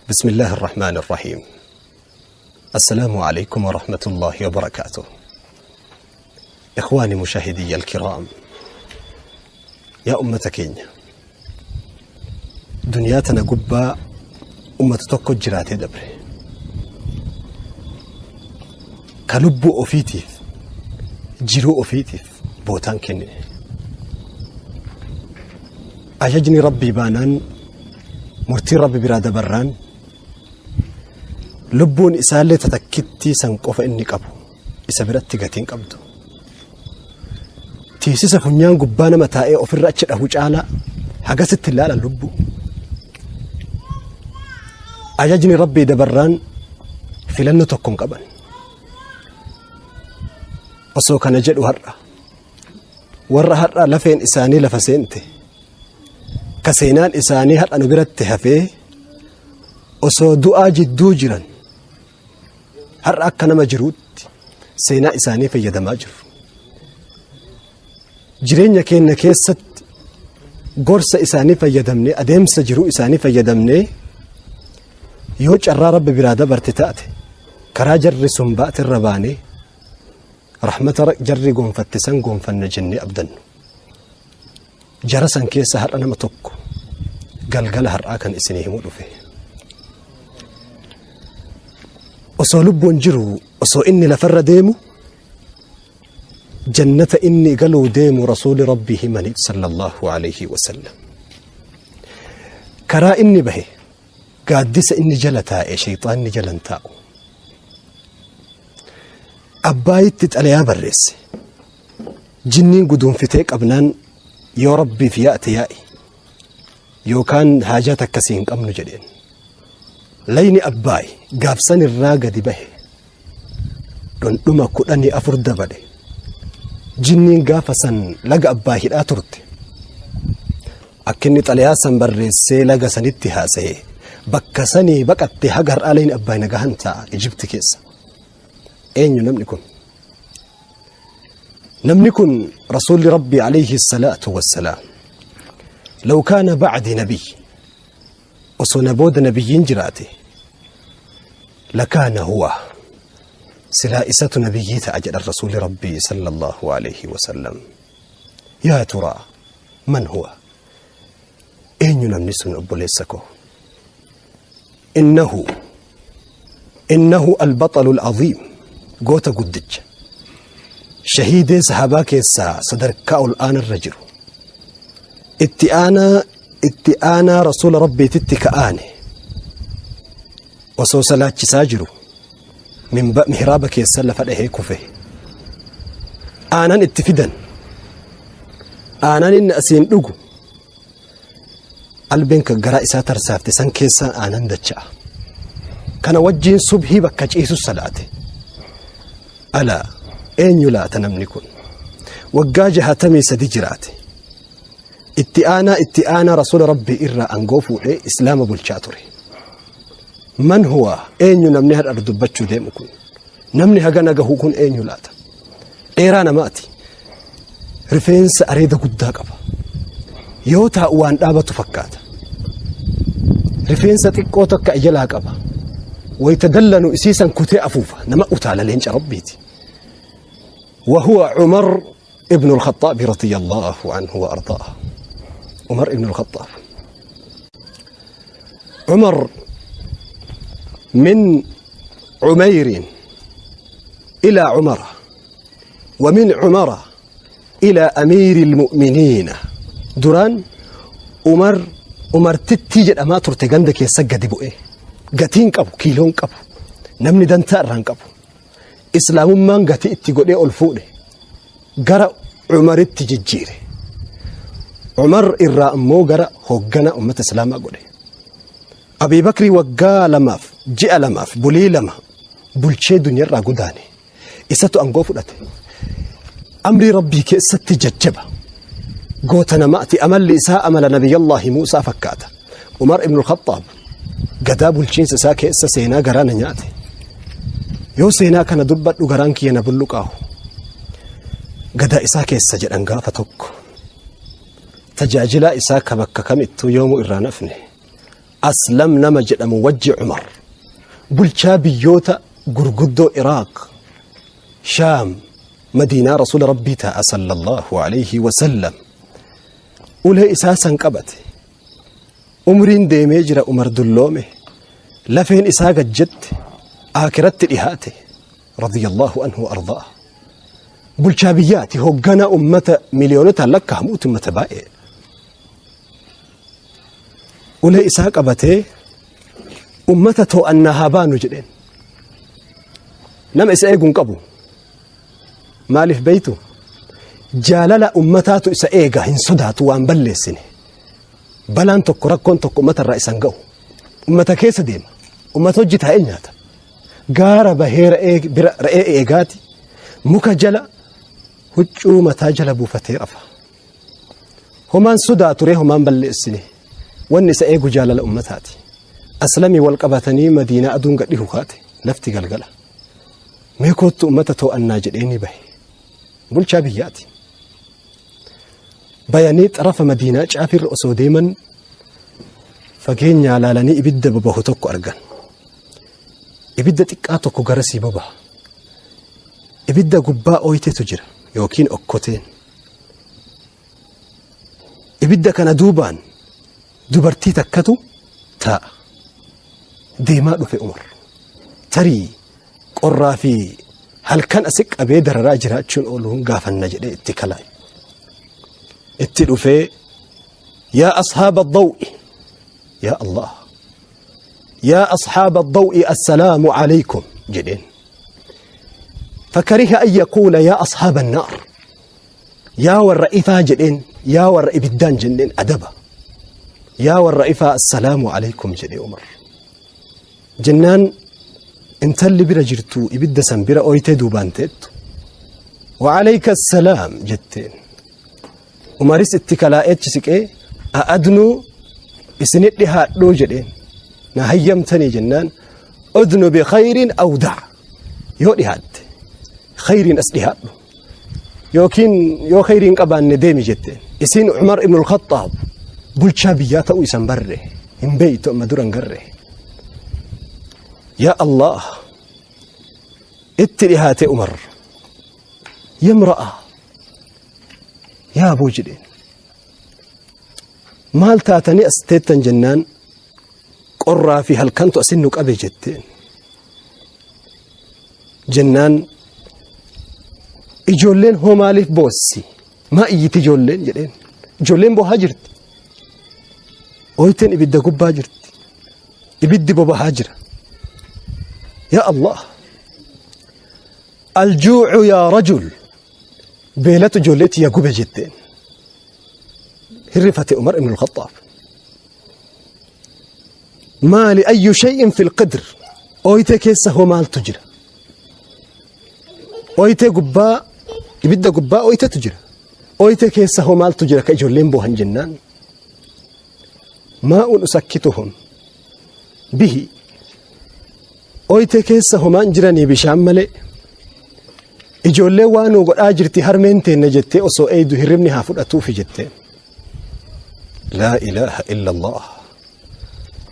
بسم الله الرحمن الرحيم. السلام عليكم ورحمة الله وبركاته. إخواني مشاهدي الكرام، yaa ummata keenya, duniyaa tana gubbaa ummata tokko jiraatee dabre ka lubbuu ofiitiif jiruu ofiitiif bootaan kennine. Ajajni Rabbii baanaan, murtiin Rabbi biraa dabarraan, lubbuun isaallee tatakkittii san qofa inni qabu isa biratti gatiin qabdu. Tiisisa funyaan gubbaa nama taa'ee ofirra achi dhahu caalaa hagasitti ilaalan lubbuu. Ajajni Rabbii dabarraan filannoo tokko hin qaban. Osoo kana jedhu, har'a warra har'a lafeen isaanii lafa seente, ka seenaan isaanii har'a nu biratti hafee, osoo du'aa jidduu jiran har'a akka nama jiruutti seenaa isaanii fayyadamaa jiru. Jireenya keenya keessatti gorsa isaanii fayyadamnee, adeemsa jiruu isaanii fayyadamnee, yoo carraa Rabbi biraa dabarte taate, karaa jarri sun baate irra baanee rahmata jarri goonfatte san goonfanna jennee abdannu. Jara san keessa har'a nama tokko galgala har'aa kan isinii himuu dhufe. Osoo lubbuun jiru, osoo inni lafarra deemu, jannata inni galuu deemu Rasuuli Rabbii himaniif sallallahu alayhi wasallam. Karaa inni bahe, gaaddisa inni jala taa'e shayxaanni jalan taa'u. Abbaayitti xalayaa barreesse. Jinniin guduunfitee qabnaan, yoo Rabbiif yaa'te yaa'i yookaan haajaa takkasii hin qabnu jedheen. Layni Abbaay gaafsan irraa gadi bahe dhundhuma 14 dabale. Jinniin gaafa san laga Abbaay hidhaa turte. Akka inni xalayaa san barreessee laga sanitti haasa'e bakka sanii baqatte. Haga har'aa layni Abbaay nagahan ta'a Ijipti keessa. Eenyu namni kun? Namni kun Rasuulli Rabbii alayhi salaatu wassalaam, "لو كان بعدي نبي", osoo na booda nabiyyiin jiraate, "لكان هو", silaa isatu nabiyyii ta'a jedhan Rasuulli Rabbii sallallahu alayhi wasallam. يا ترى من هو? Eenyu namni sun, obboleessa koo? إنه البطل العظيم, goota guddicha, shahiidee sahabaa keessaa sadarkaa ol aanarra jiru, itti aanaa itti aanaa Rasuula Rabbiititti ka'aane. Osoo salaachisaa jiru mihraaba keessa lafa dhahee kufe. Aanan itti fidan. Aanan inni asiin dhugu, albeen kan garaa isaa tarsaafte san keessaan aanan dacha'a. Kana wajjiin subhii bakka ciisu salaate. Alaa, eenyu laata namni kun? Waggaa 63 jiraate. Itti aanaa itti aanaa Rasuula Rabbii irraa aangoo fuudhee Islaama bulchaa ture. من هو? Eenyu namni har'a dubbachuu deemu kun? Namni hagana gahu kun eenyu laata? Dheeraa namaati. Rifeensa areeda guddaa qaba. Yoo taa'u waan dhaabatu fakkaata. Rifeensa xiqqoo takka jalaa qaba. Wayita dallanu isiisan kutee afuufa. Nama utaala, leenca Rabbiiti. وهو عمر ابن الخطاب رضي الله عنه وأرضاه. عمر ابن الخطاب، عمر من عمير إلى عمر، ومن عمر إلى أمير المؤمنين. Duraan Umar Umartittii jedhamaa turte. Ganda keessa gadi bu'e. Gatiin qabu, kiiloon qabu, namni dantaa irraan qabu. Islaamummaan gatii itti godhee ol fuudhe, gara Umaritti jijjiire. Umar irraa ammoo gara hoggana ummata Islaamaa godhe. Abii Bakrii waggaa 2f ji'a 2f bulii 2 bulchee duniyarraa godaane. Isatu aangoo fudhate. Amrii Rabbii keessatti jajjaba, goota namaati. Amalli isaa amala Nabiyyallaahi Muusaa fakkaata. Umar ibn Khattaab gadaa bulchiinsa isaa keessa seenaa garaa na nyaate. Yoo seenaa kana dubbadhu garaan kiyya na bulluqaahu. Gadaa isaa keessa jedhan, gaafa tokko tajaajilaa isaa ka bakka kamittuu yoomuu irraa nafne Aslam nama jedhamu wajji Umar bulchaa biyyoota gurguddoo Iraaq, Shaam, Madiinaa Rasuula Rabbii taa'a sallallahu alayhi wasallam. Ulee isaa san qabate. Umriin deemee jira Umar dulloome. Lafeen isaa gajjette. Aakiratti dhihaate. Radiyallahu anhu wa ardaa. Bulchaa biyyaati hoggana ummata miliyoonotaan lakkaa'amuuti ummata baay'ee. Ulee isaa qabatee ummata too'annaa haa baanu jedheen. Nama isa eegu hin qabu. Maaliif beeytu? Jaalala ummataatu isa eega hin sodaatu waan balleessine. Balaan tokko rakkoon tokko ummata irraa isan ga'u. Ummata keessa deema. Ummata hojii taa'ee nyaata. Gaara bahee re'ee bira re'ee eegaati. Muka jala huccuu mataa jala buufatee rafa. Homaan sodaatu ree homaan balleessine. Wanni isa eegu jaalala ummataati. Aslamii wal qabatanii Madiinaa aduun gad dhihu kaate lafti galgala. Mee koottu ummata too'annaa jedhee ni bahe. Bulchaa biyyaati. Bayanii xarafa Madiinaa caafirra osoo deeman fageenyaa laalanii ibidda bobahu tokko argan. Ibidda xiqqaa tokko garasii bobaha. Ibidda gubbaa ooyitetu jira yookiin okkoteen. Ibidda kana duubaan dubartii takkatu taa'a. Deemaa dhufe Umar. Tarii qorraa fi halkan asi qabee dararaa jiraachuun oolu hin gaafanna jedhee itti kalaa'e. Itti dhufee yaa ashaaba daw'i yaa Allah yaa ashaaba daw'i assalaamu alaykum jedheen. Fakariha an yaquula yaa ashaaba annaar yaa warra ifaa jedheen yaa warra ibiddaan jenneen adaba yaa warra ifaa assalaamu alaykum jedhee Umar. Jennaan intalli bira jirtu ibidda san bira ooytee duubaan teettu. Wa alayka assalaam jetteen. Umaris itti kalaa'eechi siqee a'adnuu isinit dhihaadhuu jedheen. Na hayyamtanii jennaan udnu bi khayrin aw da'a yoo dhihaatte khayriin as dhihaadhu yookiin yoo khayriin qabaanne deemi jetteen. Isin Umar ibn al-Khattaab bulchaa biyyaa ta'uu isan barre hin beeytu amma duran garre. Yaa Allah itti dhihaate Umar yamra'a yaa aboo jedheen maal taatanii as teettan jennaan qorraa fi halkantu asin nu qabe jetteen jennaan ijoolleen hoo maaliif boossi maa iyyiti ijoolleen jedheen ijoolleen boohaa jirti ooyteen ibidda gubbaa jirti ibiddi bobahaa jira yaa Allah aljuucu yaa rajul beelatu ijoollee tiyya gube jetteen hirrifate Umar ibn al-Khattaab maali ayyu shay'in fil qidr ooytee keessa hoo maaltu jira ooytee gubbaa ibidda gubbaa ooytetu jira ooytee keessa hoo maaltu jira ka ijoolleen boohan jennaan maa'un usakkituhum bihi ooytee keessa homaan jiranii bishaan malee ijoollee waa nuu godhaa jirti harmeen teenna jettee osoo eeydu hirribni haa fudhatuufi jetteen laa ilaaha illa allah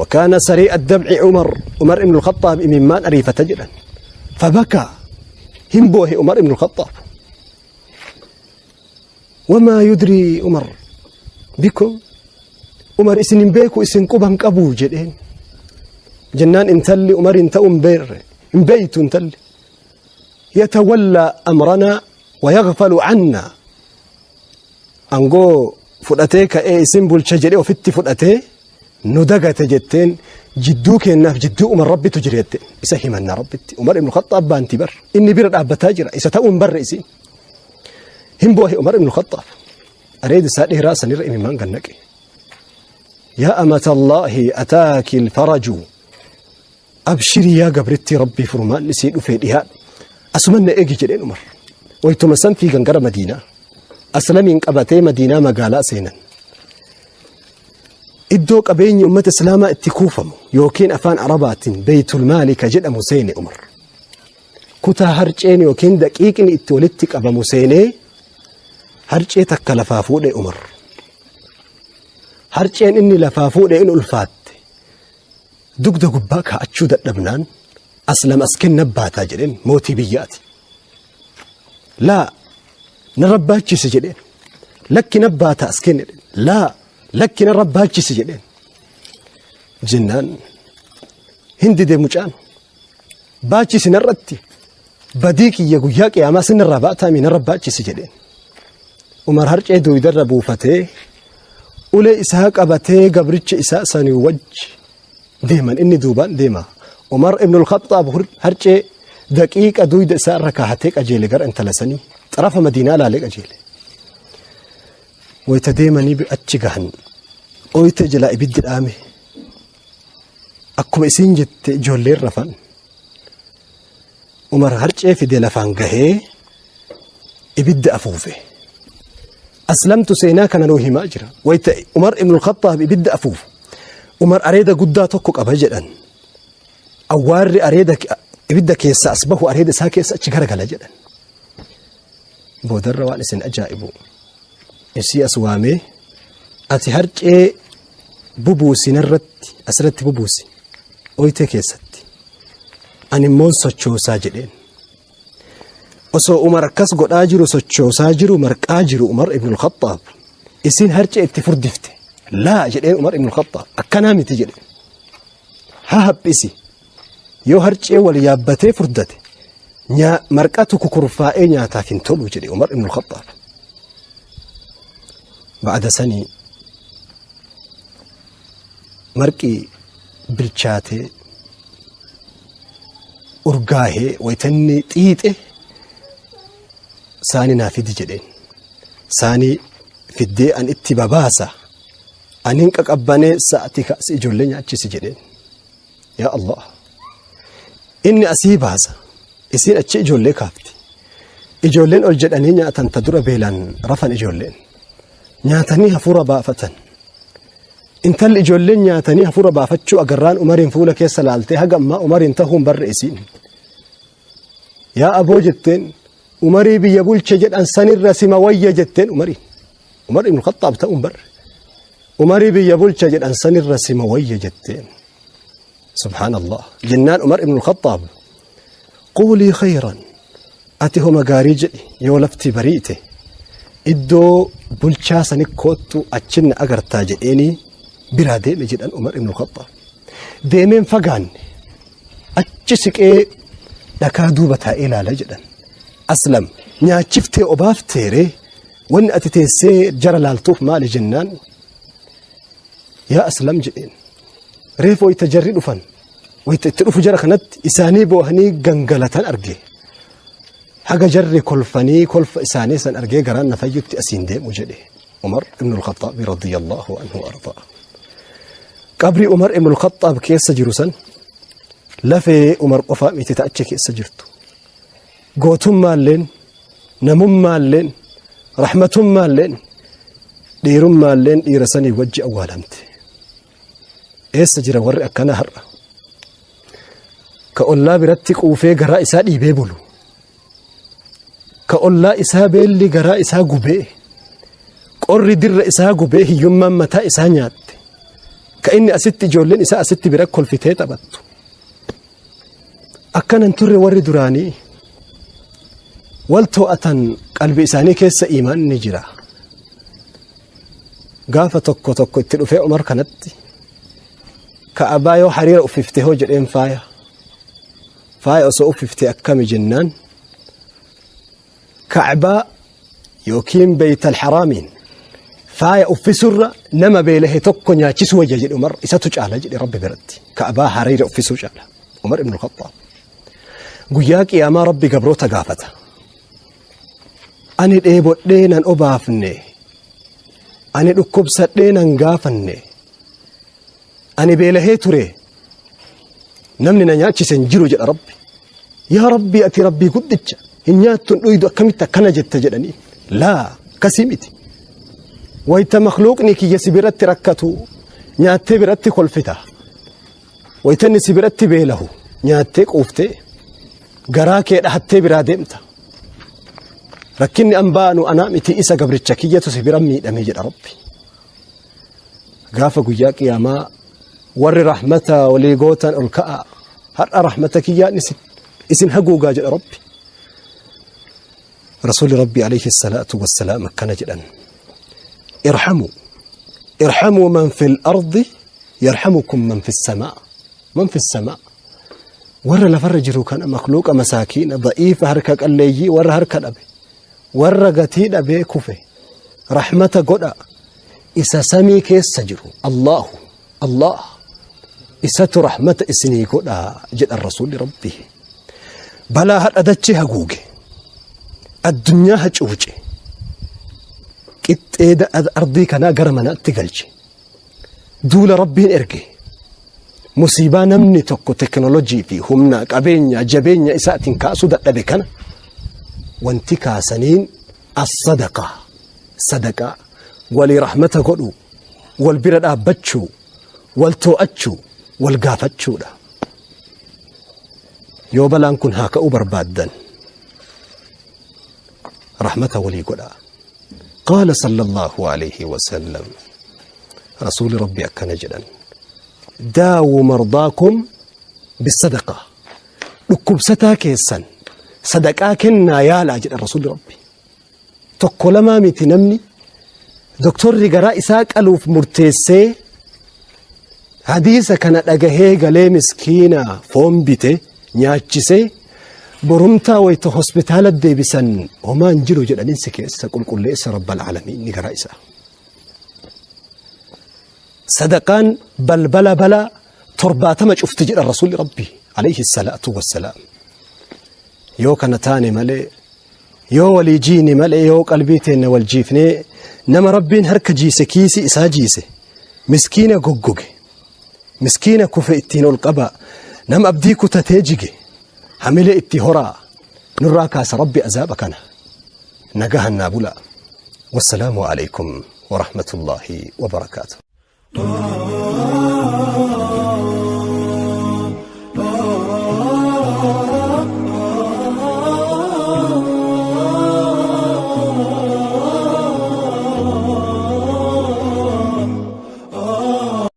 وكان سريع الدمع عمر عمر بن الخطاب مما أريفة جدا فبكى همبوه عمر بن الخطاب وما يدري عمر بكم عمر اسن بيكو اسن قبن قبو جدين جنان انتلي عمر انت بير بيت انتلي يتولى أمرنا ويغفل عنا أنقو fudhatee ka'ee isin bulcha jedhee ofitti fudhatee nu dagate jetteen jidduu kennaaf jidduu Umar Rabbitu jira jette isa himanna Rabbitti Umar ibn Khattaab baanti bar inni bira dhaabbataa jira isa ta'uun barre isin hin boohe Umar ibn Khattaab areeda isaa dheeraa sanirra imimmaan gannaqe yaa amata Allaahi ataaki alfaraju abshirii yaa gabritti Rabbii furmaanni sii dhufee dhiyaadhu asuman na eegi jedheen Umar waytuma san fiigan gara Madiinaa Aslamiin qabatee Madiinaa magaalaa seenan. Iddoo qabeenyi ummata Islaamaa itti kuufamu yookiin afaan Arabaatiin Beeytul Maali ka jedhamu seene Umar. Kutaa harceen yookiin daqiiqni itti walitti qabamu seenee harcee takka lafaa fuudhe Umar. Harceen inni lafaa fuudhe in ulfaatte. Dugda gubbaa kaa'achuu dadhabnaan Aslam as kenna baataa jedheen, mootii biyyaati. Laa, narra baachisi jedheen. Lakki, na baataa as kenne jedheen. Laa, lakki, narra baachisi jedheen. Jennaan hin dide mucaan. Baachisi narratti, badii kiyya guyyaa qiyaamaa sinirraa baataa, narra baachisi jedheen. Umar harcee duudarra buufatee, ulee isaa qabatee, gabricha isaa sanii wajji deeman. Inni duubaan deema. Umar ibn al-Khattaab harcee daqiiqa duyda isaa irra kaahatee qajeele gara intala sanii, xarafa Madiinaa laalee qajeele. Wayita deemanii achi gahan, oyite jalaa ibiddi dhaame. Akkuma isiin jette ijoolleen rafan. Umar harcee fide, lafaan gahee ibidda afuufe. Aslamtu seenaa kana nuu himaa jira. Wayita Umar ibn al-Khattaab ibidda afuufu, Umar areeda guddaa tokko qaba jedhan. Awwaarri areeda ibidda keessa as bahu areeda isaa keessa achi garagala jedhan. Boodarra waan isin ajaa'ibu, isii as waamee, "Ati harcee bubuusi narratti, asirratti bubuusi oyitee keessatti, ani immoo sochoosaa" jedheen. Osoo Umar akkas godhaa jiru, sochoosaa jiru, marqaa jiru Umar ibn al-Khattaab, isiin harcee itti furdifte. "Laa" jedheen Umar ibn al-Khattaab, "akkanaa miti" jedheen. "Haa haphisi, yoo harcee wal yaabbatee furdate marqatu kukurfaa'ee nyaataaf hin tolu" jedhe Umar ibn al-Khattaab. Ba'ada sanii marqi bilchaatee urgaahee, waytanni xiixe, "Saani naa fidi" jedheen. "Saanii fiddee an itti babaasa, anin qaqabbanee sa'ati kaasi ijoollee nyaachisi" jedheen. Yaa Allah, inni asii baasa, isiin achi ijoollee kaafti. Ijoolleen ol jedhanii nyaatan. Ta dura beelaan rafan ijoolleen nyaatanii hafuura baafatan. Intalli ijoolleen nyaatanii hafuura baafachuu agarraan Umariin fuula keessa laaltee, haga ammaa Umariin tahuun barre isiin. "Yaa aboo" jetteen, "Umarii biyya bulche jedhan sanirra sima wayya" jetteen Umariin. Umar ibn Khattaab ta'uun barre. "Umarii biyya bulche jedhan sanirra sima wayya" jetteen. Subhaanallah. Jennaan Umar ibn Khattaab, "Quulii khayran, ati homa gaarii jedhi, yoo lafti bariite iddoo bulchaa sani koottu, achinna agartaa" jedheeni biraa deeme jedhan Umar ibn Khattaab. Deemeen fagaanne, achi siqee dhakaa duuba taa'ee ilaala jedhan. "Aslam, nyaachiftee obaafteeree, wanni ati teessee jara laaltuuf maali?" jennaan, "Yaa Aslam" jedheen. "Reefu wayita jarri dhufan, wayita itti dhufu jara kanatti isaanii boohanii gangalatan arge. Haga jarri kolfanii kolfa isaanii san argee garaan na fayyutti asiin deemu" jedhe Umar ibn al-Khattaab radiyallahu anhu ardaa. Qabri Umar ibn al-Khattaab keessa jiru san, lafee Umar qofaa miti ta achi keessa jirtu. Gootummaalleen, namummaalleen, rahmatummaalleen, dhiirummaalleen dhiira sanii wajji awwaalamte. Eessa jira warri akkanaa har'a? Ka ollaa biratti quufee garaa isaa dhiibee bulu. Ka ollaa isaa beelli garaa isaa gubee, qorri dirra isaa gubee, hiyyummaan mataa isaa nyaatte. Ka inni asitti ijoolleen isaa asitti bira kolfitee taphattu. Akkanan turre warri duraanii wal to'atan, qalbi isaanii keessa iimaan ni jira. Gaafa tokko tokko itti dhufee Umar kanatti, "Ka'abaa yoo hariira uffifte hoo?" jedheen. Faaya osoo uffifte akkami?" jennaan, "Ka'baa yookiin Beeytal Haraamiin faaya uffisurra nama beelahe tokko nyaachisu wayya" jedhe Umar. "Isatu caala" jedhe Rabbi biratti. Ka'baa hariira uffisuu caala. Umar ibn Khattaab. Guyyaa qiyaamaa Rabbi gabroota gaafata. "Ani dheebodhee nan obaafne, ani dhukkubsadhee nan gaafanne, ani beelahee ture, namni na nyaachise hin jiru" jedha Rabbi. "Yaa Rabbi, ati Rabbii guddicha hin nyaattu hin dhuydu, akkamitti akkana jetta?" jedhanii. "Laa, akkasii miti. Wayita makluuqni kiyya si biratti rakkatu nyaattee biratti kolfita. Wayita inni si biratti beelahu nyaattee quuftee garaa kee dhahattee biraa deemta. Rakkinni an baanu anaa miti, isa gabricha kiyyatu si bira miidhame" jedha Rabbi. Gaafa guyyaa qiyaamaa Warri rahmata walii gootan ol ka'aa. Har'a rahmata kiyyaan isin haguugaa jedha Rabbi. Rasuulli Rabbi alayhi salaatu wassalaam akkana jedhan. Irhamuu. Irhamuu man fil ardi yarhamukum man fis samaa. Man fis samaa. Warra lafarra jiru kana makhluuqa masaakiina da'iifa harka qalleeyyii warra harka dhabe warra gatii dhabee kufe rahmata godha isa samii keessa jiru Allahu Allah isatu rahmata isinii godha jedhan rasuulli Rabbii. Balaa hadha dachee haguuge addunyaa hacuuce qixxee ardii kanaa gara manaatti galche duula Rabbiin erge musiibaa namni tokko teknoolojii fi humna qabeenya jabeenya isaatiin kaasuu dadhabe kana wanti kaasaniin as-sadaqaa sadaqaa walii rahmata godhu wal bira dhaabbachuu wal too'achuu wal gaafachuudha. Yoo balaan kun haa ka'uu barbaaddan rahmata walii godhaa. Qaala sallallahu alayhi wasallam rasuuli rabbi akkana jedhan daawuu mardaakum bisadaqaa dhukkubsataa keessan sadaqaa kennaa yaalaa jedhan rasuuli rabbi. Tokko lamaa miti namni doktorri garaa isaa qaluuf murteessee hadiisa kana dhagahee galee miskiina foon bite nyaachisee borumtaa wayita hospitaala deebisan homaan jiru jedhaniin si keessa qulqulleessa rabbal aalamiin ni garaa isaa. Sadaqaan balbala balaa 70 cufti jedhan rasuulli rabbi alayhi salaatu wassalaam. Yoo kana taane malee yoo walii jiine malee yoo qalbii teenna wal jiifnee nama rabbiin harka jiise kiisi isaa jiise miskiina goggoge miskiina kufe ittiin ol qabaa nama abdii kutatee jige hamilee itti horaa nurraa kaasa rabbi azaaba kana nagahan naa bulaa wassalaamu alaikum warahmatullaahi wabarakaatu.